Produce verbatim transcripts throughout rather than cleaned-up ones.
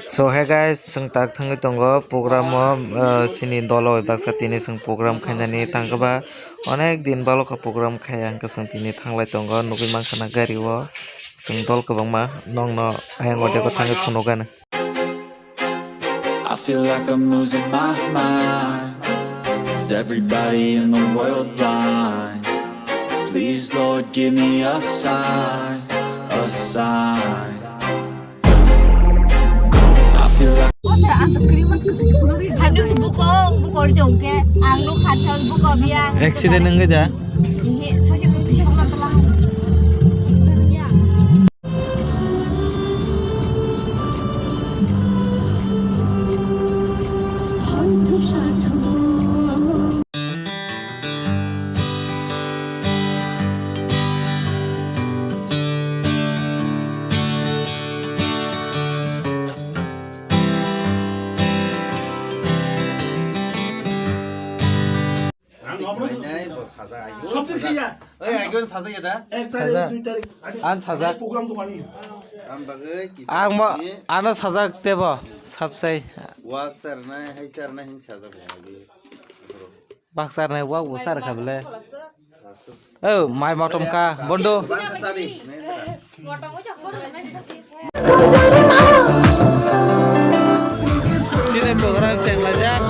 So hey guys, chwng tak thangwi tongo program o, uh, chini dolo bai baksa tini chwng program khainani tangkhe ba onek din balo kha program khaiya hwnkhe chwng tini thanglai tongo, nugwi mankha na gari o chwng dol kwbangma nokno ayang o dego thangwi phunukgani. I feel like I'm losing my mind. Is everybody in the world blind? Please, Lord, give me a sign, a sign. I feel like Hanu buko, buko jongke, ang lo khacha buko biya. Accident wngwi da? Ihe, sosi kung tisi kung tala. Ang Ang obo. Khainai bo sajak, ayo Sottir sajak. Kaya. Oi, ayo sajak ya da? Ek tarik, Sajak. Dui tarik. Ang sajak. Program dongani. Ang bagwi kisa Ang mo, kini ano sajak tebo, sabsai. Wak charnai, hai charnai hin sajak bo. Bak charnai wak bo char kha bele. Oh, mai motom kha, bondo. Chini program chenglaijak.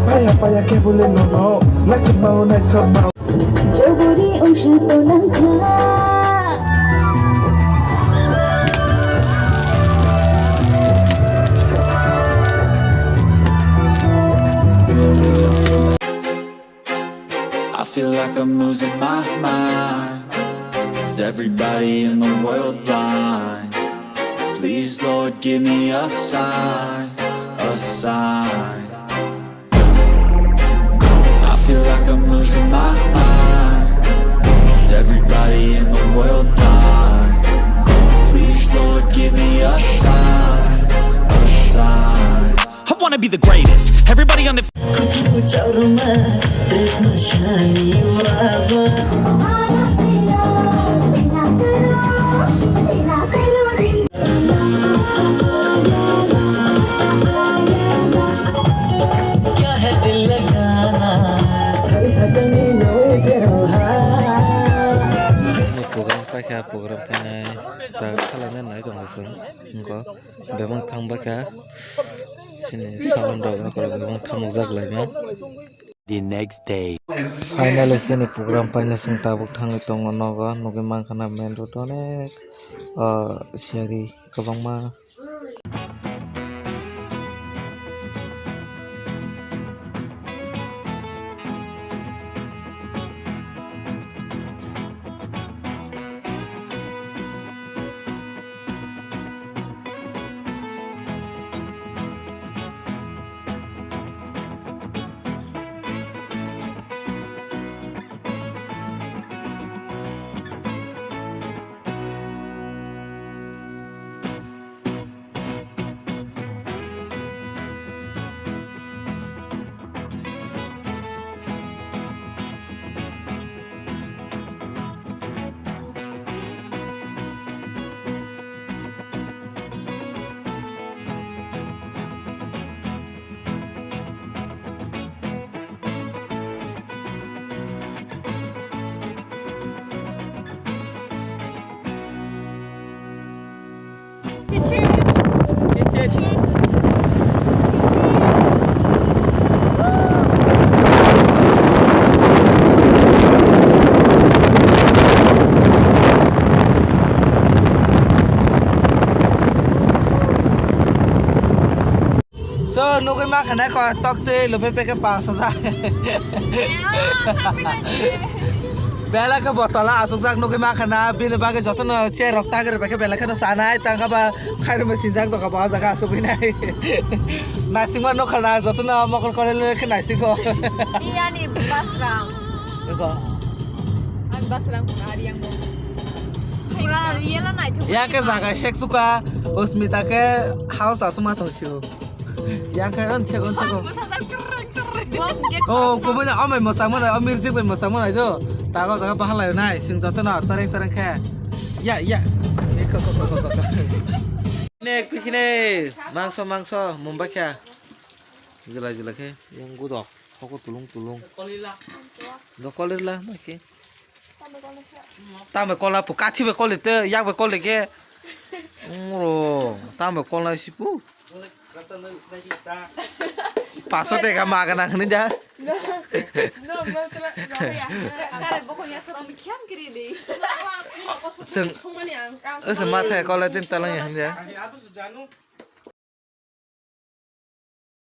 Paya paya kebule nono, naithok mao, naithok mao. Jogori ongsa tonangkha. I feel like I'm losing my mind. Is everybody in the world blind? Please, Lord, give me a sign, a sign. I feel like I'm losing my mind. Is everybody in the world blind? Please, Lord, give me a sign, a sign. I wanna be the greatest. Everybody on the Program paikha, program painai ta khalaina nai tongo chwng wngkha. Bebak thang bakha chini sound rok bebak thangmujak laima. The next day. Finally chini program paina chwng tabuk thangwi tongo nogo, nugwi mankha na main road onek, ah, siyari kwbangma. Nugui ma khana ko tok twi lupe peke paanch hajar. Bela ke botola asukjak nugui ma khana bini bagwi jotono chair rok tagri bai khe bela kheno chanai tangkha ba khairokma sinjak doka bo jaga asugui nai. Naisingma nukha na jotono mokol kolel khe naisingo. Iyani basrang. Eko. Ang basrang pura ari ang bo. Pura real naithok. Ya ke jaga sek suka Usmita ke house asuma thosio. Yang khe on chego, on chego. Bom ge Oh, khoroksa. Kubui na amai mosa mana, amir jik bai mosa mana jo. Tago jaga bahal lai nai, sing joto na tareng tareng khe. Ya, ya. Nek pikine, mangso, mangso, mumbai kha. Jila, jila khe, yang gudok, hoko tulung, tulung. Dokolirla, mai khe. Tamo kola pu kathi be kole te yak be kole ke. Ro, tamo kola si pu. Paso te ka ma ka nang ni da. Kare boko ya soro mi khiam kiri di. Seng, ese ma the kola tin talang ya hande.